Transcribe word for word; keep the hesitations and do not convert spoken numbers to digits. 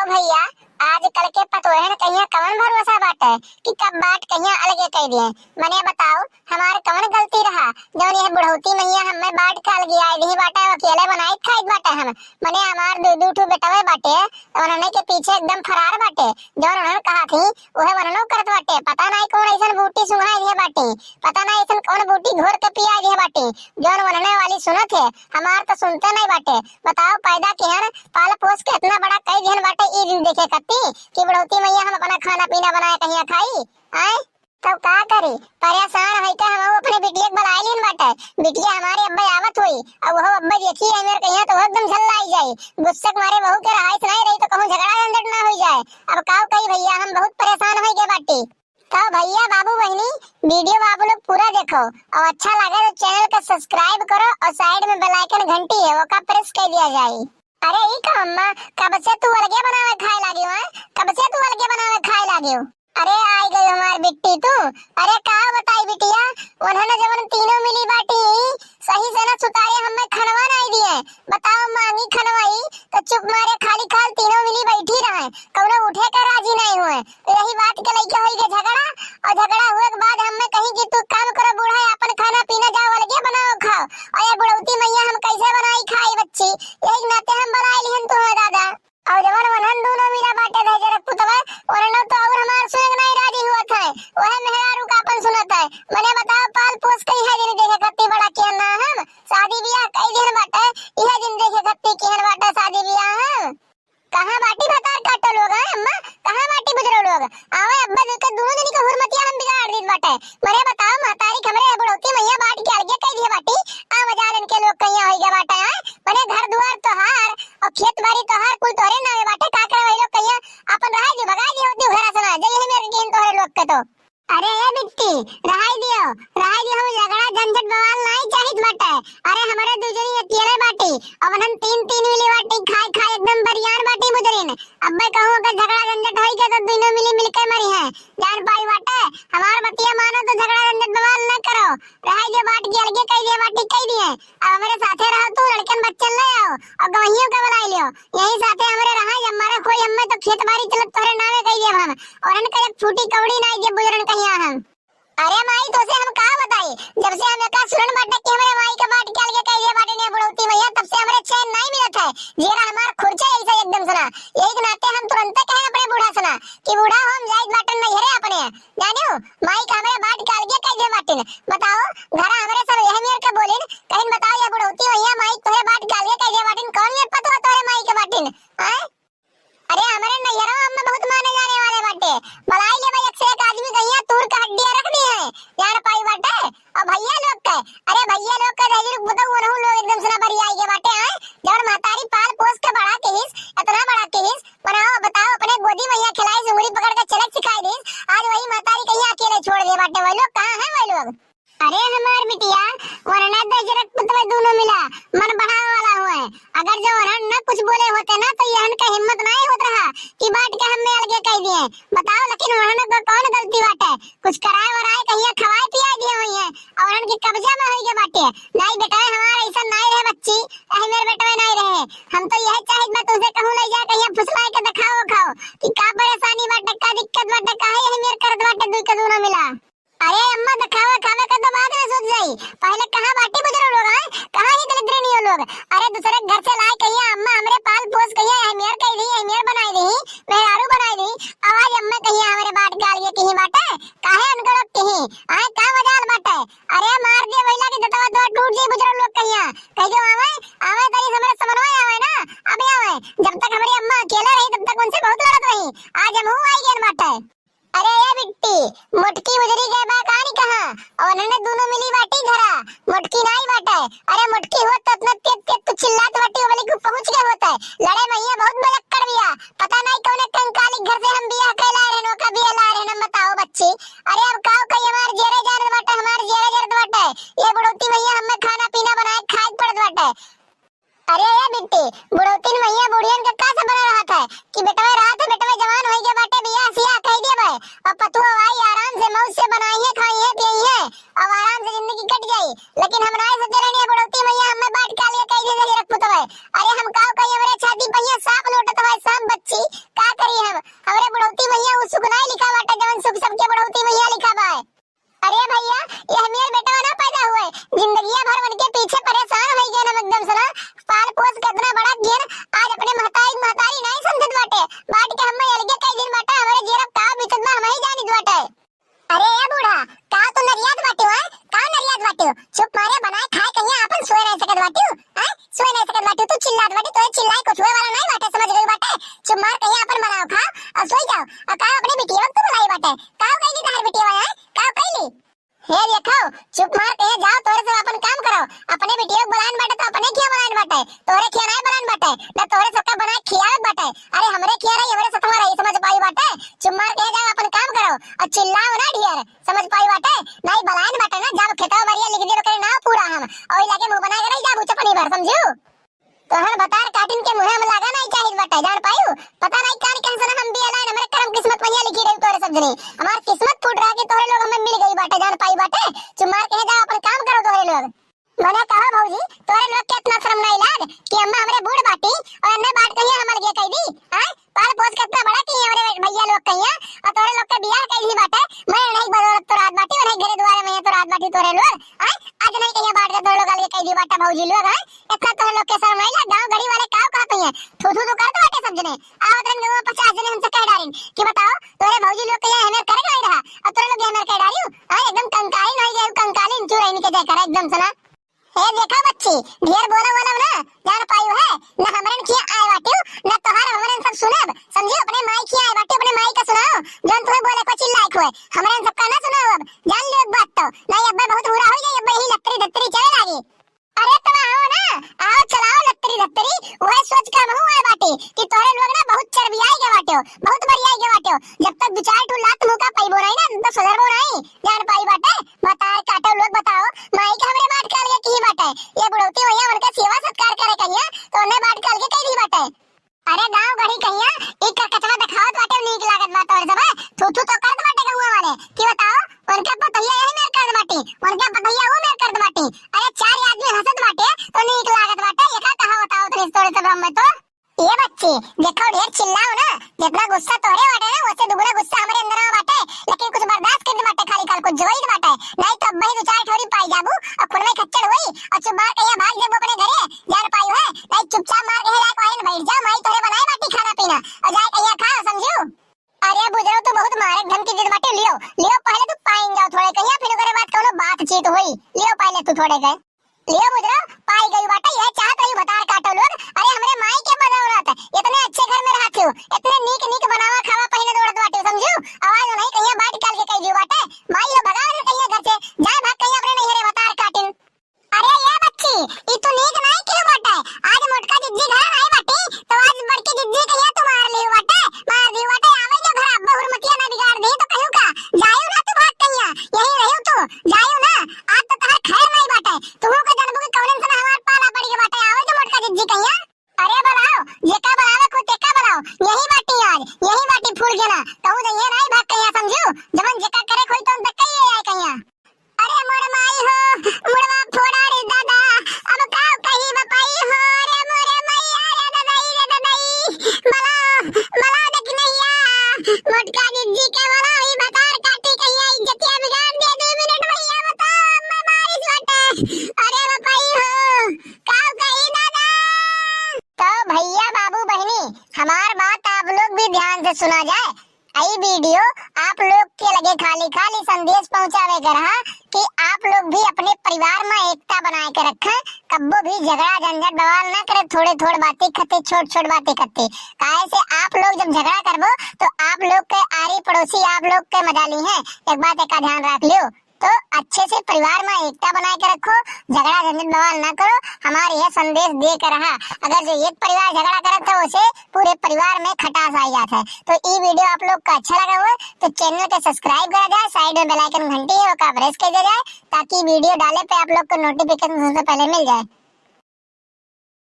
भइया, आजकल के पतोहन कहिया कवन भरोसा बाटे कि कब बाट कहिया अलगे कइ दिए। मने बताओ, हमार कवन गलती रहा, जौन यह बुढ़ौती मइया हम्मे बाट के अलगे आइ दिही बाटे, अकेले बनाइत खाइत बाटे हम। मने हमार दू दू ठो बेटवे बाटे, उन्हने के पीछे एकदम फरार बाटे। जौन उन्हन कहा थी, उहे वननो करत बाटे। पता नाई कौन अइसन बूटी सुंघाइ दिहे बाटी, पता नाई अइसन कौन बूटी घोर के पियाइ दिहे बाटी, जौन वनने वाली सुनत है, हमार तो सुनते नाई बाटे। बताओ, पैदा किहन, पाल पोस के इतना बड़ा कइ दिहन बाटे, ई दिन देखे कत्ती कि बुढ़ौती मइया हम अपना खाना पीना बनाए कहिया खाई, आए? तब का करी, परेशान होइके हम अपने बिटिया के बुलाए लिहन बाटे। बिटिया हमारे अब्बे आवत होई, अब वो अब्बे देखी है मेरे कहिया तो एकदम झल्लाई जाई। गुस्से के मारे बहू के रहाइश नाई रही तो कहूँ झगड़ा झंझट ना होई जाए। अब काव कही भइया, हम बहुत परेशान होइगे बाटी। तो भइया, बाबू, बहिनी, video आप लोग पूरा देखो और अच्छा लगे तो channel का subscribe करो और side में bell icon घंटी है, ओका press कर दिया जाए। अरे ई का अम्मा, कब से तू अलगे बनावे खाए लागी हो, हैं? कब से तू अलगे बनावे खाए लागी हो? अरे आई गई हमार बिट्टी तू। अरे का बताई बिटिया, उन्हन जवन तीनों मिली बाटी, सही से ना सुतारे हम्मे खनवा नाई दिए। बताओ, मांगी खनवा ई तो चुप मारे खाली खाल तीनों मिली बैठी रहे, कौनो उठे का राजी नाई हुए। तो यही बात के लइके होई गए झगड़ा, और झगड़ा हुए के बाद हम्मे कहीं कि तू काम करो बूढ़ा, अपन खाना पीना जाओ अलगे बनाओ खाओ, और ये बुढ़ौती मइया हम कैसे बनाई खाई बच्ची, यही नाते हम बुलाए लिहन तू है दादा। और जवन वनन दूनो मिला बाटे दहेजरक पुतवा, वननो तो और हमार सुने के नाई राजी हुआ था, वह मेहरारू का अपन सुनत है। मने बताओ, पाल पोस के इहे दिन देखे कत्ती बड़ा किया ना हम, शादी बियाह कई दिन बाटे, इहे दिन देखे कत्ती किहन बाटे शादी बियाह हम। कहाँ बाटी भतार काटो लोग, हैं अम्मा? कहाँ बाटी बुजरो लोग? आवे अब्बा जी के दोनों जनी के हुरमतिया हम बिगाड़ दीत बाटे। मने बताओ, महतारी के हमरे बुढ़ौती मइया बाट के अलगे कइ दिहे बाटी। आवे जालन के लोग कहिया होइगा बाटे, हैं? मने घर दुआर तोहार और खेत बाड़ी तोहार कुल तोहरे नावे बाटे, का करे वही लोग कहिया अपन रहाई दी, भगाई दी होती घरा से ना, जे यही मेरे किन तोहरे लोग के तो। अरे ए बिट्टी, रहाई दियो, रहाई दियो, हम झगड़ा झंझट बवाल नाई चाहित बाटे। अरे हमरे दू जनी अकेले बाटी, अब हम तीन तीन मिली बाटी, खाए खाए एकदम बरियार बाटी बुजरिन। अब्बे कहूँ अगर झगड़ा झंझट होई गया तो दोनों मिली मिलके मरी हैं। जान पाई बाटे, हमार बतिया मानो तो झगड़ा झंझट बवाल ना करो। रहाई दियो, बाट के अलगे कइ दिए बाटी, कइ दिए। अब हमरे साथे रहो तू, लड़कन बच्चन ले आओ और गवहियों के बुलाई लियो। यही साथे हमरे रहा, जब मरे कोई हम्मे तो खेत बाड़ी चलत तोहरे नावे कइ देब हम। और इनका एक फूटी कौड़ी नाई देब बुजरन कहिया हम। अरे माई, तोसे हम का बताई, जब से हम एका सुनन बाटे कि हमरे माई के बाट के अलगे कइ दिए बाटे ने बुढ़ौती मइया, तब से हमरे चैन नाई मिलत है। जेरा हमार खुरचे ऐसा एकदम से ना। यही के नाते हम तुरंते कहे अपने बूढ़ा से ना कि बूढ़ा, हम जाइत बाटन नैहरे अपने। जानियो, माई के हमरे बाट के अलगे कइ दिए बाटिन। बताओ, घरा हमरे सब यह मेर के बोलिन, कहिन बताओ, ये बुढ़ौती मइया माई तोहरे बाट के अलगे कइ दिए बाटिन, कौन ये पतवा तोहरे माई के बाटिन? आय? अरे हमरे नैहरवा में बहुत माने जाने वाले बाटे, बुलाई ले भाई, एक से एक आदमी कहिया तूर के हड्डियाँ रख दी है, जान पाई बाटे। और भइया लोग के, अरे भइया लोग के दहिजर बुतऊ ओनहु लोग एकदम से ना बरियाई के बाटे, आय? जवन महतारी पाल पोस के बड़ा किहिस, इतना बड़ा किहिस, बनाओ, बताओ, अपने गोदी मइया खिलाई, सुंगड़ी पकड़ के चलक सिखाई दीस, आज वही महतारी कहिया अकेले छोड़ दे बाटे। वही लोग कहाँ हैं वही लोग? अरे हमार बिटिया, वरना दहिजरक पुतवा दोनों मिला मन बढ़ावे वाला हुए। अगर जो वरन न कुछ बोले होते ना तो यहन का हिम्मत नाई होत रहा कि बाट के हम्मे अलगे कइ दिए। बताओ, लेकिन वरन का कौन गलती बाटे? कुछ कराए वराए कहिया खवाए पियाए दिए हुई है और वरन के कब्जा में होई के बाटे। नाई बेटा, हमार ऐसा नाई रहे बच्ची, यही मेरे बेटवे नाई रहे। हम तो यह चाहित बा तुमसे कहूँ ले जाए कहिया फुसलाए के दिखाओ खाओ कि का परेशानी बाटे, का दिक्कत बाटे, काहे यही मेर करत बाटे दुई के दोनों मिला। अरे अम्मा, दिखावा खावे का तो बाद में सोच जाई, पहले कहाँ बाटी बुजरो लोग, हैं? कहाँ ही दलिद्रनियो लोग? अरे दूसरे घर से लाए कहिया अम्मा हमरे पाल पोस कहिया यही मेर कइ दी, यही मेर बनाई दी, मेहरारू बनाई दी। आवाज अम्मा कहिया हमरे बाट गाल ये कहीं बाटे, काहे अनगढ़ कहीं, आए का मजाल बाटे? अरे मार दिए भैला के दतवा दो टूट जाई बुजरो लोग कहिया, कह दो आवे, आवे तरी हमरे समनवा आवे ना, अबे आवे। जब तक हमरी अम्मा अकेले रही तब तक उनसे बहुत लड़त रही, आज हम हूँ आई गेन बाटे। अरे ए बिट्टी, मोटकी बुजरी गए बा कहानी कहाँ? और उन्होंने दोनों मिली बाटी घरा, मोटकी नाई बाटे। अरे मोटकी होत तो इतना तेज तेज तू चिल्लात बाटी, वो वाली को पहुंच गए होते। लड़े मइया बहुत बलक्कड़ बिया, पता नहीं कौने कंकाली घर से हम बियाह कैला रहे, नौका बियाह ला रहे, हम बताओ बच्ची। अरे अब काव कही, हमार जेरे जारत बाटे, हमार जेरे जारत बाटे। ये बुढ़ौती मइया हमें खाना पीना बनाए खाए पड़त बाटे। अरे ए बिट्टी, बुढ़ौतीन मइया बुढ़ियन के का से बना रहत है कि बेटवे रहत है, बेटवे जवान होई गए बाटे, बियाह सियाह कह दिए बे, और पतुआ आई आराम से मौज से बनाई है, खाई है, पियई है, और आराम से जिंदगी कट जाई। लेकिन हम नाई सोचे रहनी है बुढ़ौती मइया हमें बाट काल के कह दिए रख पुतवे। अरे हम काव कही, हमरे छाती पहिया सांप लोटत है, सांप बच्ची, चुप मारे बनाए खाए कहिया आपन सोए नहीं सकत बाटिउ, हैं? सोए नहीं सकत बाटिउ, तू चिल्लात बाटिउ, तोरे चिल्लाए कुछ होए वाला नहीं बाटे, समझ गई बाटे? चुप मार कहिया आपन बनाओ खाओ और सोई जाओ, और काओ अपने बिटिया के तू बुलाई बाटे, काओ कइली तहार बिटिया, हैं? काओ कइली? हे देखो, चुप मार कहिया जाओ, तोरे सब आपन काम करो, अपने बिटिया के बुलाइन बाटे तो अपने खिया बुलाइन बाटे, तोरे खिया नहीं बुलाइन बाटे, ना तोरे सबका बनाए खियावे बाटे, अरे हमरे खिया रही, हमरे सतवा रही, समझ पाई बाटे? चुप मार कहिया जाओ, आपन काम करो और चिल्लाओ ना ढेर। समझ पाई बाटे? नहीं बलायन बाटे ना, जब खेतवा बरिया लिख दियो ओकरे नाव पूरा हम, और लगे मुंह बना के रह जाबू चपनी भर, समझू? तोहर भतार काटिन के मुंहे में लागा नहीं चाहिए बाटे, जान पायू? पता नहीं कान कैसे ना हम भी अलायन, हमरे करम किस्मत पहिया लिखी रही तोरे सब जने। हमार किस्मत फूट रहा कि तोहरे लोग हमें मिल गई बाटे, जान पाई बाटे? चुप मार कहिया जाओ, अपन काम करो तोहरे लोग। मने कहो भौजी, तोरे लोग के इतना शर्म नहीं लाग कि अम्मा हमरे बूढ़ बाटी और अन्ने बाट कहिया हमर गे कह दी, हैं? पाल पोस के इतना बड़ा की हमरे भैया लोग कहिया और तोरे लोग के बियाह कह दी बाटे, मैं नहीं बदौलत तो रात बाटी, नहीं घरे दुआरे में तो रात बाटी तोरे लोग, हैं? आज नहीं कहिया बाट के तोरे लोग अलगे कह दी बाटे भौजी लोग, हैं? इतना तोरे लोग के शर्म नहीं लाग, गाँव गढ़ी वाले काव कहत हैं, थू थू तो करत बाटे सब जने, आवत रहन गवा पचास जने हमसे कह डारिन कि बताओ, तोरे भौजी लोग कहिया हमें करे गई रहा, और तोरे लोग हमें कह डारियो, हैं? एकदम कंकालीन हो गया, कंकालीन चूरा इनके देखा एकदम से ना। हे देखा बच्ची, ढेर बोला वाला ना जान पायू है, ना हमरन खिया आए बाटियो, ना तोहार हमरन सब सुनब, समझियो? अपने माई खिया आए बाटियो, अपने माई का सुनाओ, जौन तुम्हें बोले को चिल्लाए हुए, हमरन सबका ना सुनाओ अब, जान लियो एक बात तो, नहीं अब्बे बहुत बुरा हो जाए, अब्बे यही लत्तरी धत्तरी चले लागी। अरे तो आओ ना, आओ चलाओ लत्तरी धत्तरी, वह सोच के हमहू आए बाटे कि तोरे लोग ना बहुत चरबियाई के बाटे हो, बहुत बरियाई के बाटे हो, जब तक दो चार ठो लात मुंह का पाइबो नहीं ना, तो सुधरबो नहीं, जान पाई बाटे। बतार काटो लोग, बताओ, माई के हमरे बाट काल के की बाटे? ये बुढ़ौती भैया उनका सेवा सत्कार करे कहिया, तो उन्हें बाट काल के कह दी बाटे। अरे गाँव गढ़ी कहिया, ई करकचवा देखावत बाटे, नीक लागत बा तोरे सब, थू थू तो करत बाटे गौवा वाले, की बताओ, उनके पतोहिया यही मेर करत बाटी, उनके पतोहिया वो मेर करत बाटी। अरे चार आदमी हंसत बाटे, तो नीक लागत बाटे, ये का कहा बताओ तनी तोरे सब हम तो। ए बच्ची, देखो ढेर चिल्लाओ ना, जितना गुस्सा तोहरे बाटे ना, उससे दुगुना गुस्सा हमरे अंदर में बाटे, लेकिन कुछ बर्दाश्त करत बाटे, खाली खाल कुछ जोइत बाटे, नहीं तो अब्बही दो चार ठोरी पाई जाबू और खून में खच्चड़ होई और चुप मार के यहाँ भाग जेबू अपने घरे, जान पायू है, नहीं चुपचाप मार के हिला के बैठ जाओ, माई तोहरे बनाए बाटी खाना पीना और जाए कहिया खाओ, समझू? अरे बुजरो तू बहुत मारे धमकी देत बाटे, लियो, लियो पहले तू पाइन जाओ थोड़े कहिया, फिर ओकरे बाद कौनो बातचीत होई, लियो पहले तू थोड़े के। लियो बुजरो, पाई गई बाटे, ये चाहत रही भतार काटो लोग। अरे हमरे माई के बदौलत इतने अच्छे घर में रहत हो, इतने नीक नीक बनावा खावा पहिने दौड़त बाटे, समझू? आवाज नहीं कहिया बाट काल के कह दियो बाटे, माई हो भगावे न कहिया घर से, जाए भाग कहिया अपने नैहरे भतार काटिन। अरे ये बच्ची, ई तू नीक नहीं कियो बाटे, आज मोटका जिज्जी घर नहीं बाटी, तो आज बड़की जिज्जी कहिया तू मार लियो बाटे, मार दियो बाटे, आवे जो घर अब्बे हुरमतिया ना बिगाड़ दे तो कहू का, जायू ना तू भाग कहिया, यही रहियो तू, जायू ना, आज तो तहार खैर नहीं बाटे, तुहू के जनबू के कौन से हमार पाला पड़ी के बाटे, आवे जो मोटका जिज्जी कहिया। अरे बुलाओ, जेका बुलावे को तेका बुलाओ, यही बाटी आज, यही बाटी फूल गेना, कहू जइहे नहीं भाग कहिया, समझू? जवन जेका करे कोई तो देख के ही आए कहिया। अरे मोर माई हो, मुड़वा फोड़ा रे दादा, अब का कही बपाई हो, अरे मोरे मैया रे ददाई रे ददाई, बुलाओ, बुलाओ दखिनैया, मोटका जिज्जी के बुलाओ, ई भतार काटी कहिया इज्जतिया बिगाड़ दे, दो मिनट भैया बताओ, अम्मा बारिश बाटे, अरे बपाई हो, का कही दादा। तो भैया, बाबू, बहिनी, हमार बात आप लोग भी ध्यान से सुना जाए। ई वीडियो आप लोग के लगे खाली खाली संदेश पहुंचावे के रहा कि आप लोग भी अपने परिवार में एकता बनाए के रखें, कब्बो भी झगड़ा झंझट बवाल ना करे, थोड़े थोड़ बातें खते, छोट छोट बातें खते, काहे से आप लोग जब झगड़ा करबो तो आप लोग के आरी पड़ोसी आप लोग के मजा ली हैं। एक बात का ध्यान रख लियो। तो अच्छे से परिवार में एकता बनाए के रखो, झगड़ा झंझट बवाल ना करो। हमार यह संदेश दे के रहा, अगर जो एक परिवार झगड़ा करत है, उसे पूरे परिवार में खटास आ जात है। तो ई वीडियो आप लोग का अच्छा लगा हुआ तो चैनल के सब्सक्राइब करा जाए, साइड में बेल आइकन घंटी है, ओका प्रेस कर दिया जाए, ताकि वीडियो डाले पे आप लोग को नोटिफिकेशन सबसे पहले मिल जाए।